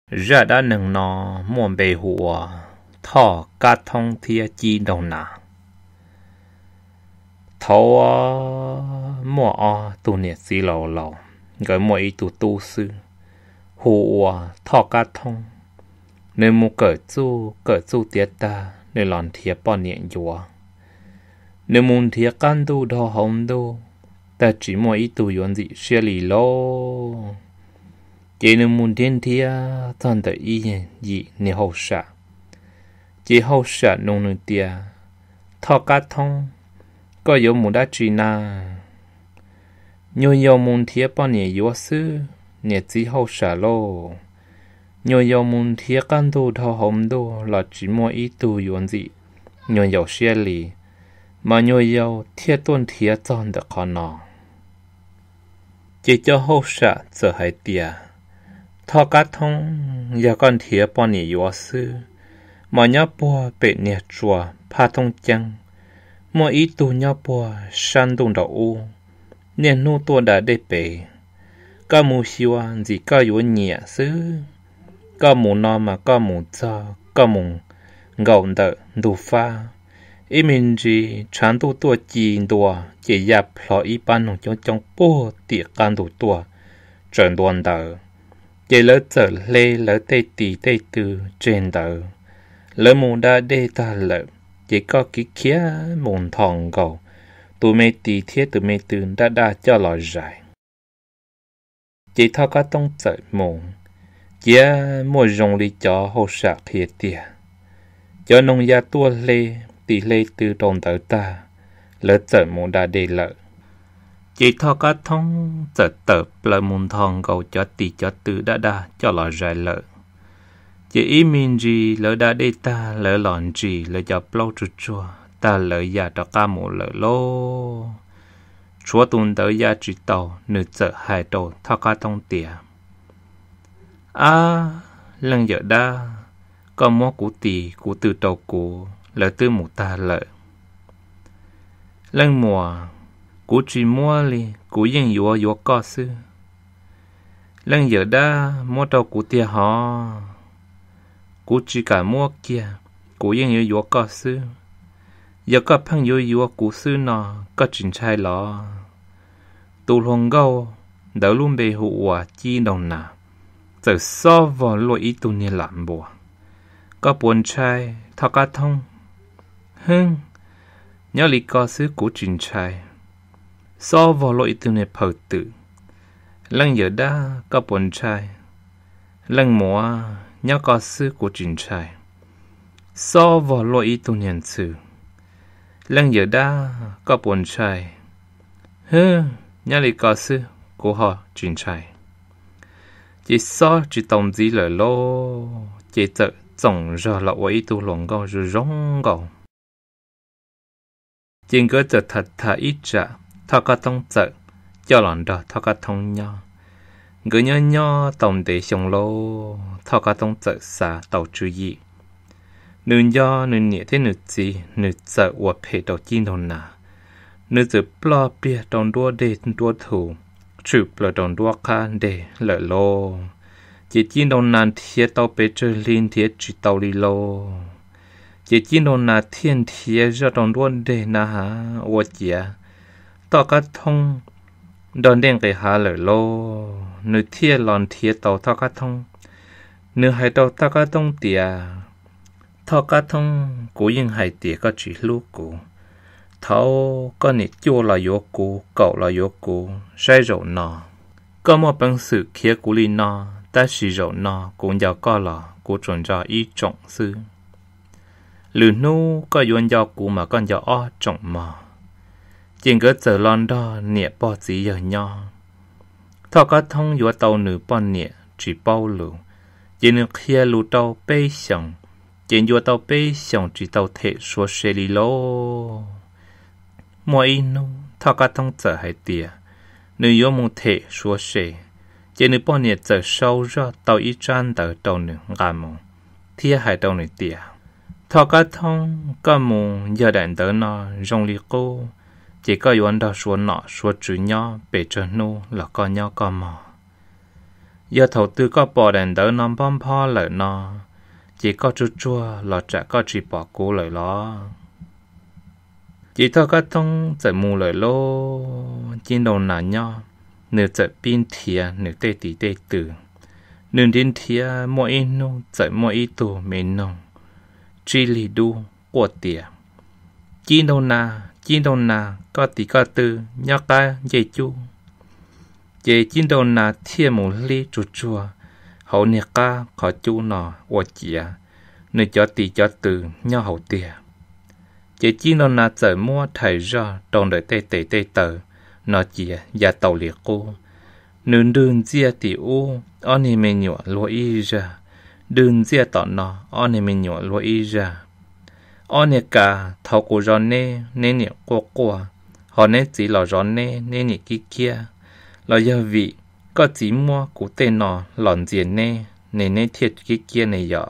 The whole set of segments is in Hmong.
Zaj dab neeg no muaj npe hu ua Thoj Kab Thoob thiab Cib Nraug Nas. Thaum muaj ob tug niam txiv laus laus, nkawd muaj ib tug tub xwb, hu ua Thoj Kab Thoob. Nws mus kawm txuj kawm txuj tiav tag, nws los nrhiav poj niam yuav. Nws mus nrhiav qab ntuj dhau hauv ntuj, tag tsis muaj ib tug yuav ntxim siab li lauj. Ces nws mus nrhiav nrhiav txog ntawm ib yim niag hauj sam. Ces hauj sam nug nws tias, Thoj Kab Thoob, koj yuav mus dab tsi na? Nyuag yaus mus nrhiav poj niam yuav xwb, niam txiv hauj sam lauj. Nyuag yaus mus nrhiav qab ntuj dhau hauv ntuj los tsis muaj ib tug yuav ntxim nyuag yaus siab li, mas nyuag yaus thiaj tuaj nrhiav txog ntawm qhov no. Ces cov hauj sam txawm hais tias, Thoj Kab Thoob, yog koj nrhiav poj niam yuav xwb, mas nyob puag pem niag tsua Phaj Thoob Ceeb, muaj ib tug nyob puag sab ntuj nraum ub, niaj hnub tuaj da dej pem. Koj mus xyuas ntxim koj yuav nyiam xwb. Koj mus no mas koj mus txog, koj mus nkaum ntawm ntug fab, ib me ntsis tshav ntuj tuaj ci ntua, ces ya plho ib pab noog coob coob puag tim qab ntug tuaj tsaws ntua ntawd. Ces lawv txawm hle lawv tej tis tej tw tseg ntawd, lawv mus da dej tag lawm, ces koj kiv khiav mus nthos nkaus tus me tis thiab tus me tw daj daj coj los zais. Ces Thoj Kab Thoob txawm mus, cia muaj zoo li cov hauj sam qhia tiag. Cov noog ya tuaj hle tis hle tw rau ntawd tag, lawv txawm mus da dej lawm. Ces Thoj Kab Thoob txawm tawm plaws mus nthos nkaus cov tis cov tw daj daj coj los zais lawm. Ces ib me ntsis lawv da dej tag lawv los ntsis lawv cov plaub tsuag tsuag tag lawv ya rov qab mus lawm lauj. Tshuav tus ntawd ya tsis tau, nws txawm hais rau Thoj Kab Thoob tias, Ab, leej yawm dab, koj muab kuv tis kuv tw rau kuv, lawv twb mus tag lawm. Leej muam, kuv tsis muab li, kuv yeej yuav yuav koj xwb. Leej yawm dab, muab rau kuv tiag hov. Kuv tsis kam muab kiag, kuv yeej yuav yuav koj xwb. Yog koj pheej yuav yuav kuv xwb no, koj tsis ntshai los? Tus hluas nkauj ntawd lub npe hu ua Cib Nraug Nas, txawm xob vog luaj ib tug niag lam npua. Koj puas ntshai, Thoj Kab Thoob? Hwb, nyob li ko xwb kuv tsis ntshai. Xob vog luaj ib tug niag phaw twm. Leej yawm dab, koj puas ntshai? Leej muam, nyob ko xwb kuv tsis ntshai. Xob vog luaj ib tug niag ntxhw. Leej yawm dab, koj puas ntshai? Hwb, nyob li ko xwb kuv ho tsis ntshai. Ces xob tsis tau ntxiv lawm lauj, ces txawm txoom zog los ua ib tug hluas nkauj zoo zoo nkauj. Ces nkawd txawm tham tham ib tsam, Thoj Kab Thoob txawm coj los nrog Thoj Kab Thoob nyob. Nkawd nyob nyob tau ntev xyoo lauj, Thoj Kab Thoob txawm xav tau tswv yim. Nws nco nws niam thiab nws txiv, nws txawm ua phem rau Cib Nraug Nas. Nws txawm ploj pliag rau nruab dej nruab thu, tshwm plaws rau nruab qab deg lawm lauj. Ces Cib Nraug Nas nrhiav tau pes tsawg hli nrhiav tsis tau li lauj. Ces Cib Nraug Nas thiaj nrhiav zoj rau nruab deg na has ua ciav Thoj Kab Thoob nrog ntej nqis hav lawm lauj. Nws thiaj los nrhiav tau Thoj Kab Thoob. Nws hais rau Thoj Kab Thoob tias, Thoj Kab Thoob, kuv yeej hais tias koj tsis hlub kuv. Thaum koj niam cuaj los yuav kuv, kaum los yuav kuv, saib zaum no koj muaj peev xwm khiav kuv li no, tab sis zaum no kuv nco koj los kuv tsuas nco ib tsoom xwb. Lwm hnub koj yuav nco kuv mas koj nco ob tsoom mog. Ces nkawd txawm los nrog niam pog txiv yawg nyob. Thoj Kab Thoob yuav tau nws poj niam tsis paub lus, ces nws qhia lus rau peb xyoos, ces yuav tau peb xyoos tsis tau them suav se li lauj. Muaj ib hnub Thoj Kab Thoob txawm hais tias nws yuav mus them suav se, ces nws poj niam txawm sau zoj tau ib tsab ntawv rau nws nqa mus, thiab hais rau nws tias, Thoj Kab Thoob, koj mus yog daim ntawv no zoo li qub, ces koj yuav nrog suav nom suav tswv nyob pes tsawg hnub los koj nyob koj mog. Yog thaum twg koj pom daim ntawv no nphob nphob lawm no, ces koj tsuag tsuag los tsam koj tsis pom kuv lawm los. Ces Thoj Kab Thoob txawm mus lawm lauj. Cib Nraug Nas nyob, nws txawm pib nrhiav nws tej tiv tej tw. Nws nrhiav nrhiav muaj ib hnub txawm muaj ib tug me noog tsib lig dub quaj tias, Cib Nraug Nas, Cib Nraug Nas, koj tiv koj tw nyob qab ncej cub. Ces Cib Nraug Nas thiaj mus hlib tsuag tsuag hauv niag qab qhov cub no ua ciav nws cov tiv cov tw nyob hauv tiag. Ces Cib Nraug Nas txawm muab rhais zog rau ntawm tej tes tej taw no cia ya tau li qub. Nws nrwg ntxiaj tim ub ob niag me nyuam luag ib zaj, nrwg ntxiaj tom no ob niag me nyuam luag ib zaj. Ob niag kas, thaum kuv zov neb, neb niam quaj quaj, ho neb txiv los zov neb, neb niam kib kiab, los yog vim koj txiv muab kuv tej no los ntxias neb ne, neb thiaj kib kiab ne yom.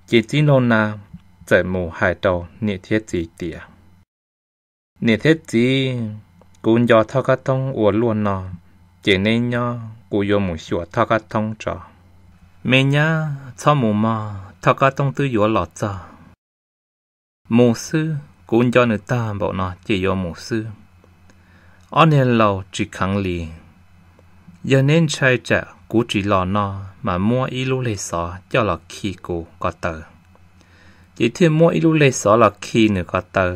Ces Cib Nraug Nas txawm mus hais rau niam thiab txiv tias, Niam thiab txiv, kuv nco Thoj Kab Thoob ua luaj no, ces neb nyob kuv yuav mus xyuas Thoj Kab Thoob tso. Me nyab, txhob mus mog, Thoj Kab Thoob twb yuav los txog. Mus xwb, kuv nco nws tag npaum no ces yuav mus xwb. Ob niag laus tsis kheev li. Yog neb ntshai tsam kuv tsis los no, mas muab ib lub leg xov coj los khi kuv ko taw. Ces thiaj muab ib lub leg xov los khi nws ko taw,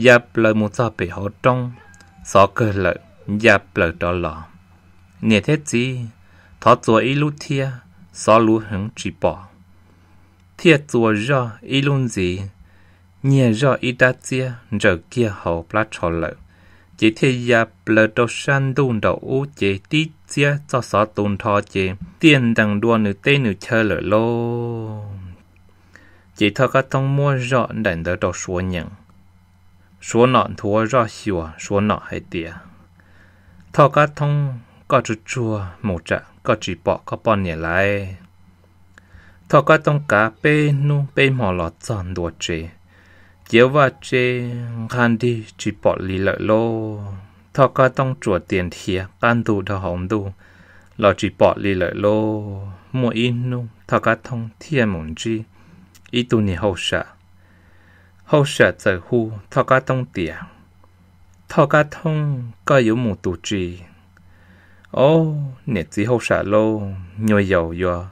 ya plaws mus txog pem hauv roob, xov kawg lawm, ya plaws rov los. Niam thiab txiv, thov txuas ib lub thiab, xov luv heev tsis pom. Thiaj txuas zoj ib lub ntxiv, nyiag zoj ib rab txiab ntsaws kiag hauv plab tsho lawm, ces thiaj ya plaws rau sab ntuj nraum ub ces tib txiab txoj xov tu nrho ces tiaj ntees dua nws teb nws chaw lawm lauj. Ces Thoj Kab Thoob muab zoj daim ntawd rau Suav nyeem. Suav nom nthuav zoj xyuas, Suav nom hais tias, Thoj Kab Thoob, koj tsuag tsuag mus tsam koj tsis pom koj poj niam lawm. Thoj Kab Thoob kav peb hnub peb hmo los txog ntua tsev, ciav vaj tse nqha nrig tsis pom li lawm lauj. Thoj Kab Thoob tsuas tias nrhiav qab ntug dhau hauv ntuj los tsis pom li lawm lauj. Muaj ib hnub Thoj Kab Thoob thiaj mus ntsib ib tug niag hauj sam. Hauj sam txawm hu Thoj Kab Thoob tias, Thoj Kab Thoob, koj yuav mus tus tsi? Ob, niam txiv hauj sam lauj, nyuag yaus yuav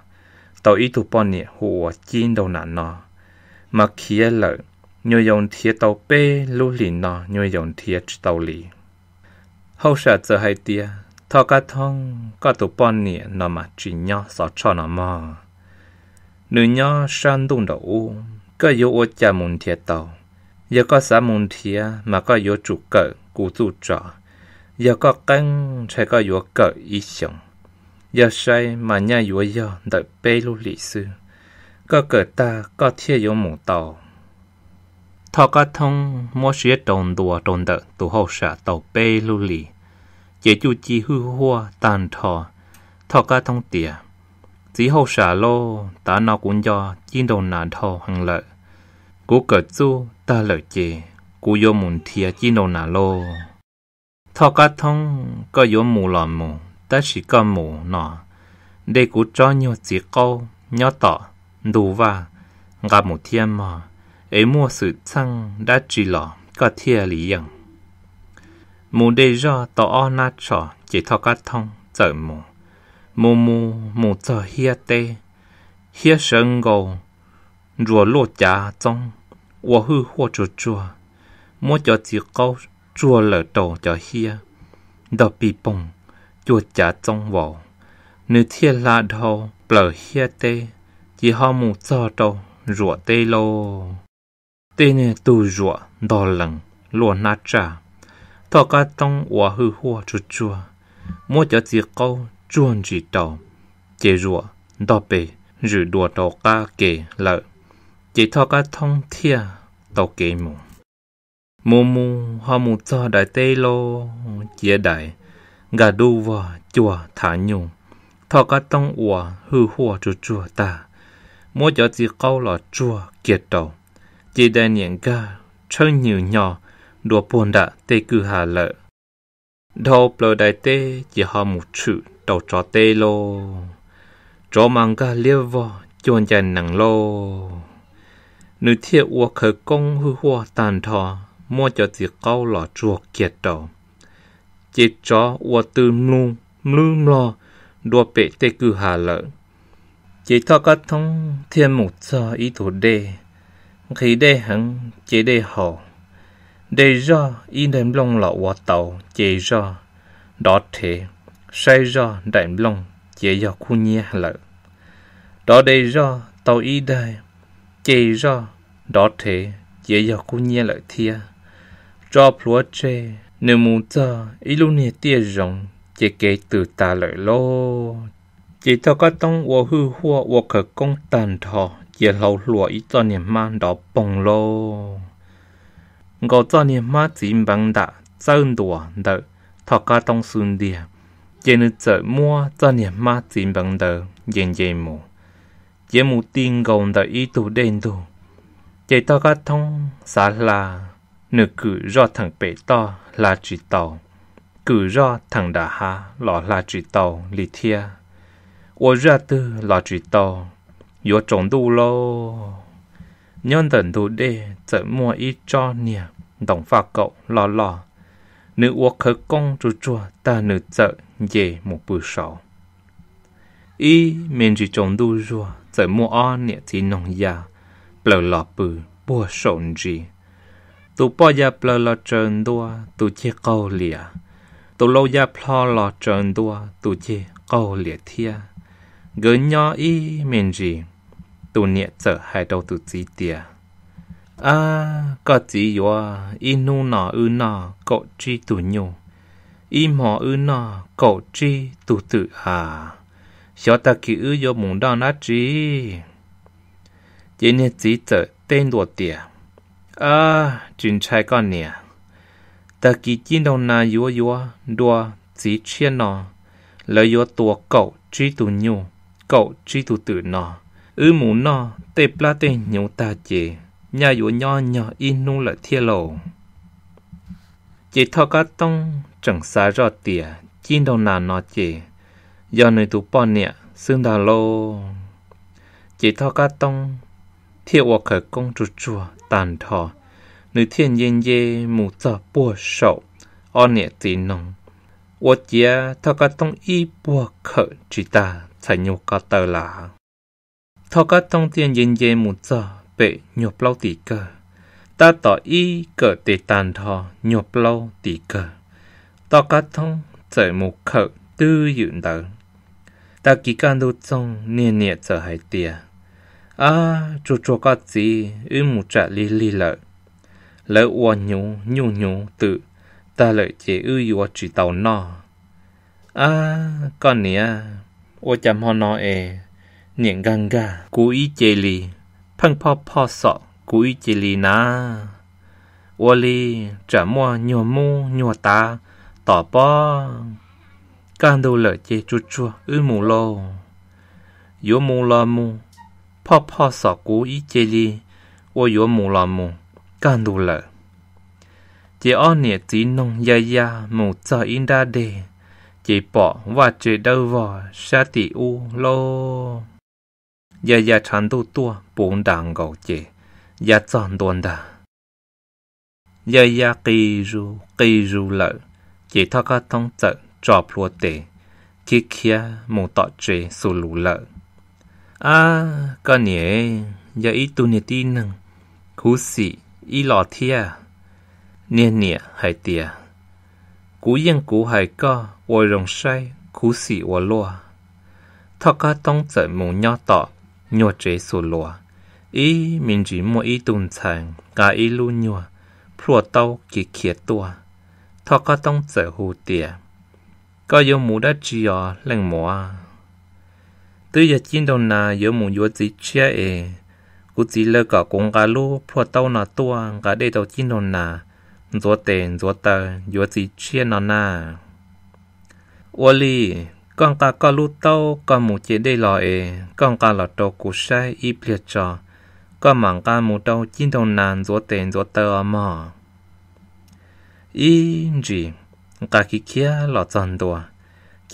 tau ib tug poj niam hu ua Cib Nraug Nas no, mas khiav lawm. Nyuag yaus nrhiav tau peb lub hlis no nyuag yaus nrhiav tsis tau li. Hauj sam txawm hais tias, Thoj Kab Thoob, koj tus poj niam no mas tsis nyob Xov Tshoj no mog. Nws nyob sab ntuj nraum ub, koj yuav ua cas mus nrhiav tau? Yog koj xav mus nrhiav mas koj yuav tsum kawm kuv txuj tso. Yog koj qeeb ntshai koj yuav kawm ib xyoos, yog sai mas nyaj yuav yog ntawm peb lub hlis xwb. Koj kawm tag koj thiaj yuav mus tau. Thoj Kab Thoob muab siab rau ntua rau ntawm tus hauj sam tau peb lub hlis, ces cuj ci hwj huaj tag nrho. Thoj Kab Thoob tias, Txiv hauj sam lauj, tav no kuv nco Cib Nraug Nas dhau heev lawm. Kuv kawm txuj tag lawm ces kuv yuav mus nrhiav Cib Nraug Nas lauj. Thoj Kab Thoob, koj yuav mus los mus, tab sis koj mus no, de kuv tsob nyuag txiv qaub nyob tom ntug vaj nqa mus thiab mog, es muaj xwm txheej dab tsi los koj thiaj li yeej. Mus de zoj tau ob hnab tsho ces Thoj Kab Thoob txawm mus. Mus mus mus txog hiab teb, hiab sawv nkaus, ntsuas luaj cav txoob, ua hwj huaj tsuag tsuag, muab cov txiv qaub tsuag lawm rau cov hiab, ntog pig poog, cuag cav txoob vau. Nws thiaj hla dhau plaws hiab teb, ces ho mus txog rau zuam teb lauj. Tej niag tug zuam ntog lees luaj hnab tsaj. Thoj Kab Thoob ua hwj huaj tsuag tsuag, muab cov txiv qaub tsuag ntsis rau, ces zuam ntog pes zwm dua rau qab ke lawm, ces Thoj Kab Thoob thiaj tau kev mus. Mus mus ho mus txog daim teb lauj, ciav daim nkag dub vog cuag thav nyuj. Thoj Kab Thoob ua hwj huaj tsuag tsuag tag, muab cov txiv qaub los tsuag kiag rau, ces daim niam nkag tshawb nywg hnyo dua puag nram tej kwj ha lawm. Dhau plaws daim teb ces ho mus tshwm rau tsov teb lauj. Tsov mas nkag liab vog cuag ncais nees lauj. Nws thiaj ua khawv koob hwj huaj tag nrho, muab cov txiv qaub los tsuag kiag rau. Ces tsov ua tw mlub mlog dua pem tej kwj ha lawm. Ces Thoj Kab Thoob thiaj mus txog ib tug dej, nqhis dej heev ces dej haus. Dej zoj ib nraim nplooj los ua tau ces zoj nrov rhev, saib zoj nraim nplooj ces yog khub nyiab lawm. Rov dej zoj tau ib daig, ces zoj nrov rhev ces yog khub nyiab lawm thiab. Tso plhuav tseg, nws mus txog ib lub niag tiaj zoov ces kev tws tas lawm lauj. Ces Thoj Kab Thoob ua hwj huaj ua khawv koob tag nrho, cia hlau hlua ib txoj niag hmab nrov poog lauj. Nkaus txoj niag hmab txiv npeev ntam txawb ntua ntawm Thoj Kab Thoob xub ntiag, ces nws txawm muab txoj niag hmab txiv npeev ntawd nce nce mus, cia mus ti nkaus ntawm ib tug dej ntug. Ces Thoj Kab Thoob xav hla, nws kwm zoj theem pem toj hla tsis tau, kwm zoj theem nram hav los hla tsis tau li thiab. Ua zaj twg los tsis tau, yuav tsaus ntuj lauj. Nyob ntawm ntug dej txawm muaj ib tsob niag ntoos faj kaum loj loj, nws ua khawv koob tsuag tsuag tag nws txawm nce mus pw saud. Ib me ntsis tsaus ntuj zuag txawm muaj ob niam txiv noog ya plaws los pw puag saum ntsis. Tus poj ya plaws los tsaws ntua tus ceg qaug liam, tus lau ya plho los tsaws ntua tus ceg qaug liam thiab. Nkawd nyob ib me ntsis, tus niam txawm hais rau tus txiv tias, Ab, koj txiv yuav, ib hnub no wb noj kaum tsib tug nyuj, ib hmo wb noj kaum tsib tug twm as, xyov tag kis wb yuav mus nroj dab tsi? Ces niag txiv txawm teb ntua tias, Ab, tsis ntshai koj niam, tag kis Cib Nraug Nas yuav yuav dua txiv tshiab no, lawv yuav tua kaum tsib tug nyuj, kaum tsib tug twm no, wb mus noj tej plab tej hnyuv tag ces nyaj yuav nyob nyog ib hnub lawm thiab lauj. Ces Thoj Kab Toob tseem xav zoj tias Cib Nraug Nas no ces yog nws tus poj niam xwb ntag lauj. Ces Thoj Kab Toob thiaj ua khawv koob tsuag tsuag tag nrho, nws thiaj nce nce mus txog puag saum ob niam txiv noog, ua ciav Thoj Kab Toob ib puag khawm tsis tag txhais nyuag ko taw lawm. Thoj Kab Toob thiaj nce nce mus txog pem nyuag plaub tim kawg, tab tom ib kawm tes tag nrho nyuag plaub tim kawg, Thoj Kab Toob txawm mus khawm twb ywm ntawd. Tag kis kaj ntug txoog niag niam txawm hais tias, Ab, tsuag tsuag koj txiv, wb mus tsam lig lig lawm, lawv ua hnyuv nyuj hnyuv twm tag lawm ces wb yuav tsis tau noj. Ab, koj niam, ua cas hmo no es niam nkag nkag kuv ib ce li, pheej phoj phoj xom kuv ib ce li na? Ua li tsam muaj nyuag mub nyuag tav tom pob. Kaj ntug lawm ces tsuag tsuag wb mus lauj. Yuav mus los mus, phoj phoj xom kuv ib ce li, ua yuav mus los mus, kaj ntug lawm. Ces ob niam txiv noog ya ya mus txog ib nrab deg, ces pom vaj tse dawb vog sab tim ub lauj. Ya ya tshav ntuj tuaj puv nras nkaus ces ya txog ntua ntag. Ya ya qis zus qis zus lawm, ces Thoj Kab Toob txawm tso plhuav tes khiav khiav mus tom tsev xu lus lawm. Ab, koj niam, yog ib tug niag tib neeg khuv xim ib los thiab. Niag niam hais tias, Kuv yeej kuv hais koj ua zoo saib khuv xim ua luaj. Thoj Kab Toob txawm mus nyob tom nyuag tsev xu luas, ib me ntsis muaj ib tug ntxhais nqa ib lub nyuag plhuaj taub khiav khiav tuaj. Thoj Kab Toob txawm hu tias, Koj yuav mus dab tsi os leej muam? Twb yog Cib Nraug Nas yuav mus yuav txiv tshiab es kuv txiv lawv kom kuv nqa lub plhuaj taub no tuaj nqa dej rau Cib Nraug Nas ntxuav tes ntxuav taw yuav txiv tshiab no na. Ua li, koj nqa koj lub taub koj mus ce dej los es koj nqa los rau kuv saib ib pliag tso, koj mam nqa mus rau Cib Nraug Nas ntxuav tes ntxuav taw os mog. Ib ntsis nqa khiav khiav los txog ntua,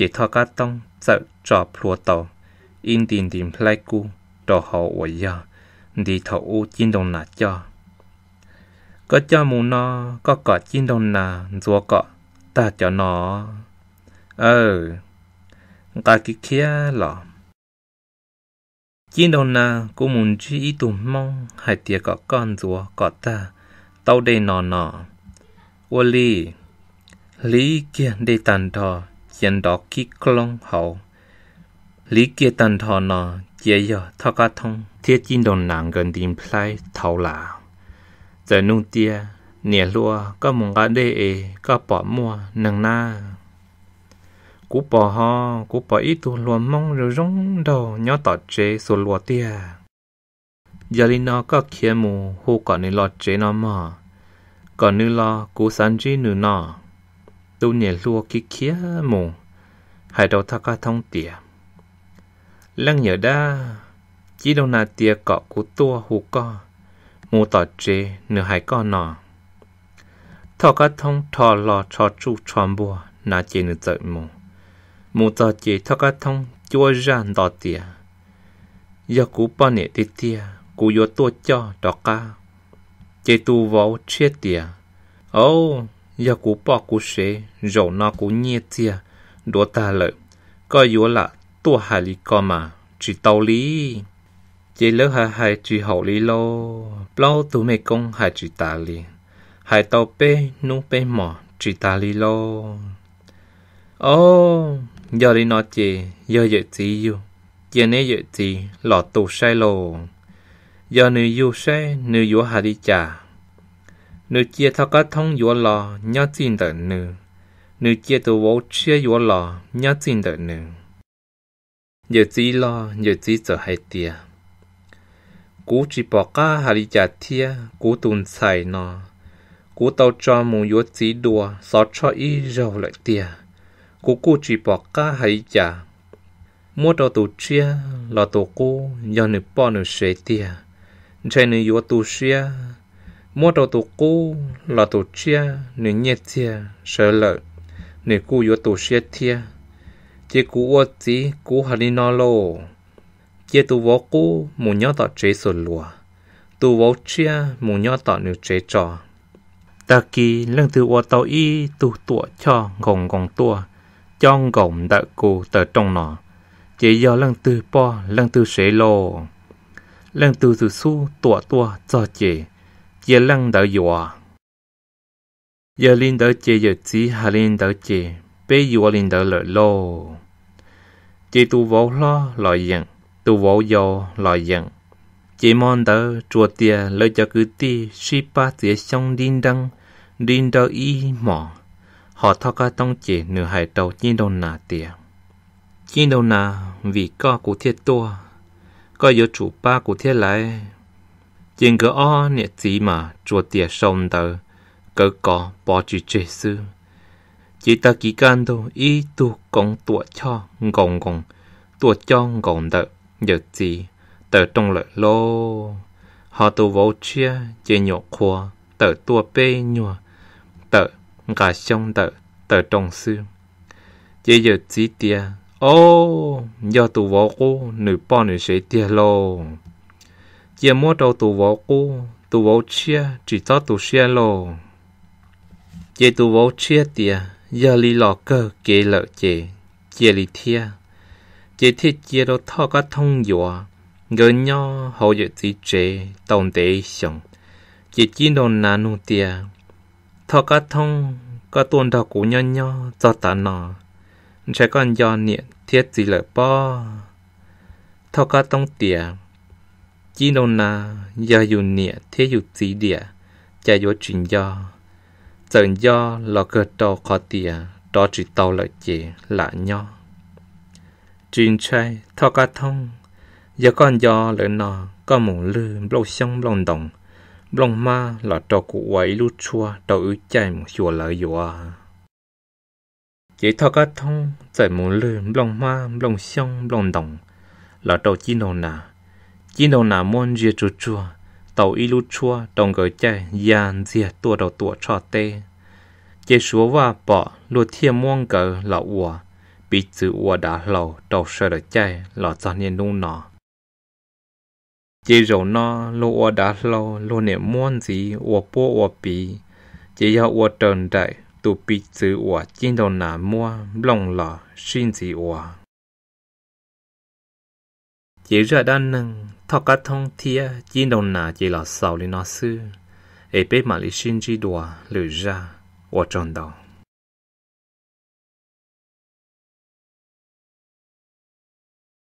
Ces Thoj Kab Thoob txawm tso plhuav tau ib nti nti nplhaib kub rau hauv uas yog nti thaum ub Cib Ntooj Nas coj. Koj coj mus no, koj kom Cib Ntooj Nas ntxuav kom tag cov no. Aw, nqa kiag khiav los. Cib Ntooj Nas, kuv mus ntsib ib tug Hmoob hais tias kom koj ntxuav kom tag taub dej no no. Ua li. Hliv kiag dej tag nrho, cia nrov kib kloob hauv. Hliv kiag tag nrho no, cia yog Thoj Kab Thoob thiab Cib Ntooj Nas nkawd nti nplhaib thaud lawm. Txawm nug tias, Niam hluas, koj mus nqa dej es koj pom muaj neeg nab? Kuv pom ho, kuv pom ib tug hluas Hmoob zoo zoo nraug nyob tom tsev xuas luas tiag. Yog li no koj khiav mus hu kom nws los tsev no mog, kom nws los kuv xav ntsib nws no. Tus niam hluas khiav khiav mus hais rau Thoj Kab Thoob tias, Leej yawm dab, Cib Ntooj Nas tias kom kuv tuaj hu koj mus tom tsev, nws hais koj no. Thoj Kab Thoob rho hlo tsho tsuj tsho npuag na ces nws txawm mus. Mus txog ces Thoj Kab Thoob cuab zaj nto tias, Yog kuv poj niam tiag tiag, kuv yuav tuaj coj rov qab. Ces tus vauv tshiab tias, Au, yog kuv poj kuv sev, zaum no kuv nyiaj txiag duav tag lawm, koj yuav lam tuaj hais li ko mas tsis tau li. Ces lawv hais hais tsis haum li lauj, plaub tug mej koob hais tsis tas li, hais tau peb hnub peb hmos tsis tas li lauj. Au, yog li no ces yog yawm txiv yug, cia neb yawm txiv los tu saib lauj. Yog nws yug saib nws yuav hais li cas? Nws cia Thoj Kab Thoob yuav los nyob txij ntawm nws, nws cia tus vauv tshiab yuav los nyob txij ntawm nws. Yawm txiv los yawm txiv txawm hais tias, Kuv tsis pom qab hais li cas thiab, kuv tus ntxhais no kuv tau tso mus yuav txiv dua xov tshoj ib zaug lawm tiag. Kuv kuj tsis pom qab hais li cas. Muab rau tus tshiab los tus qub yog nws poj nws sev tiag, ntshe nws yuav tu siab. Muab rau tus qub los tus tshiab nws nyiaj txiag sawv lawm, nws kuj yuav tu siab thiab. Ces kuv ua txiv kuv hais li no lauj, cia tus vauv qub mus nyob tom tsev xuas luas, tus vauv tshiab mus nyob tom nws tsev tso. Tag kis leej twg ua tau ib tug tuam choj nkoos nkoos tuaj cob nkaus ntawm kuv taw rooj no, ces yog leej twg poj leej twg sev lauj. Leej twg xub xub tuam tuaj txog ces cia leej ntawd yuav. Yog li ntawd ces yawm txiv hais li ntawd ces peb yuav li ntawd lawm lauj. Ces tus vauv hlob los yeem, tus vauv yau los yeem. Ces hmo ntawd tsuas tias lawv cov kwv tij sib pab txiav xyoob nrib nreeb, nrib nrawb ib hmos. Ho Thoj Kab Thoob ces nws hais rau Cib Nraug Nas tias, Cib Nraug Nas, vim koj kuv thiaj tuaj, koj yuav tsum pab kuv thiab lauj. Ces nkawd ob niam txiv mas tsuas tias sau ntawv kawv kov pov tsis tseg xwb. Ces tag kis kaj ntug ib tug koov tuam choj nkaus nkoos tuaj cob nkaus ntawm yawm txiv taw rooj lawm lauj. Ho tus vauv tshiab ces nyuam qhuav tawm tuaj peb nyuag tawm nqa xyoob ntawm taw rooj xwb. Ces yawm txiv tias, Ob, yog tus vauv qub nws poj nws sev tiag lauj. Cia muab rau tus vauv qub, tus vauv tshiab tsis txhob tu siab lauj. Ces tus vauv tshiab tias, Yog li los kawg kev lawm ces cia li thiab. Ces thiaj cia rau Thoj Kab Thoob yuav. Nkawd nyob hauv yawm txiv tsev tau ntev xyoo, ces Cib Nraug Nas nug tias, Thoj Kab Thoob, koj tuaj nrog kuv nyob nyob txog tav no, ntshai koj nco niam thiab txiv lawm pob? Thoj Kab Thoob tias, Cib Nraug Nas, yog yus niam thiab yus txiv diam, cas yuav tsis nco? Txawm nco los kawg rau qhov tias rov tsis tau lawm ces lam nyob. Tsis ntshai Thoj Kab Thoob, yog koj nco lawm no, koj mus lwg nplooj xyoob nplooj ntoos, nplooj hmab los rau kuv ua ib lub tshuab rau wb caij mus xyuas lawv yuav. Ces Thoj Kab Thoob txawm mus lwg nplooj hmab nplooj xyoob nplooj ntoos los rau Cib Nraug Nas. Cib Nraug Nas muab ntsia tsuag tsuag tau ib lub tshuab rau nkawd caij ya ntxiag tuaj rau Tuam Tshoj teb. Ces Suav Vaj pom luag thiaj muab nkawd los ua piv txwv ua dav hlau rau sawv daws caij los txog niaj hnub no. Ces zaum no luag ua dav hlau luag niam muab ntxiv ua puab ua piv, ces yog ua raws nraim tus piv txwv uas Cib Nraug Nas muab nplooj los sib ntxiv ua. Ces zaj dab neeg Thoj Qab Thoob thiab Cib Nraug Nas ces los xaus li no xwb, es peb mam li sib ntsib dua lwm zaj, ua tsaug ntau.